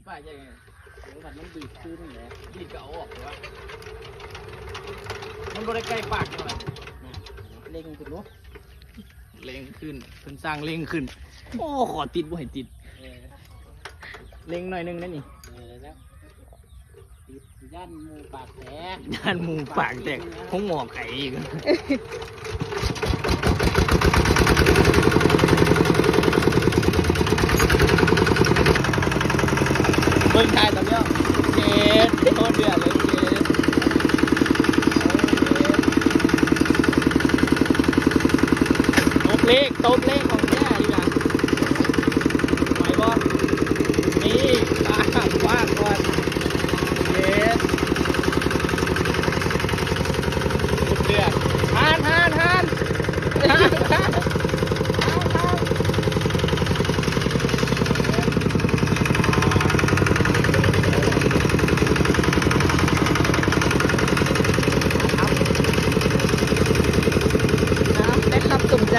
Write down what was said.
ປາກໃຫຍ່ ໂອ້ ມັນດີດຄືນແຫຼະ ດີດກໍເອົາອອກແລ້ວ ມັນບໍ່ໄດ້ໃກ້ປາກເນາະ ເລັ່ງຂຶ້ນເນາະ ເລັ່ງຂຶ້ນ ເພິ່ນສັ່ງເລັ່ງຂຶ້ນ ໂອ້ ຂໍຕິດບໍ່ໃຫ້ຕິດ ເອີ ເລັ່ງໜ້ອຍໜຶ່ງໄດ້ນີ້ ເອີ ແລ້ວ ຢ້ານໝູປາກແຕກ ຢ້ານໝູປາກແຕກ ໂຮງໝໍໄກອີກ ເບິ່ງທ້າຍຕອນນີ້ ເຈັດ ໂຄດເດືອດເລີຍ ເຈັດ ໂອເຄ ຕົບເລກ ຕົບເລກຂອງແທ້ດີກວ່າ ໄປບໍ່? ນີ້ ປາກ ປາກກ່ອນ ເຢັດ ເດືອດ ຫານ ຫານ ຫານ ຫານ ຫານ ຫານ ເຕັ້ນຮັບສົມໃຈ.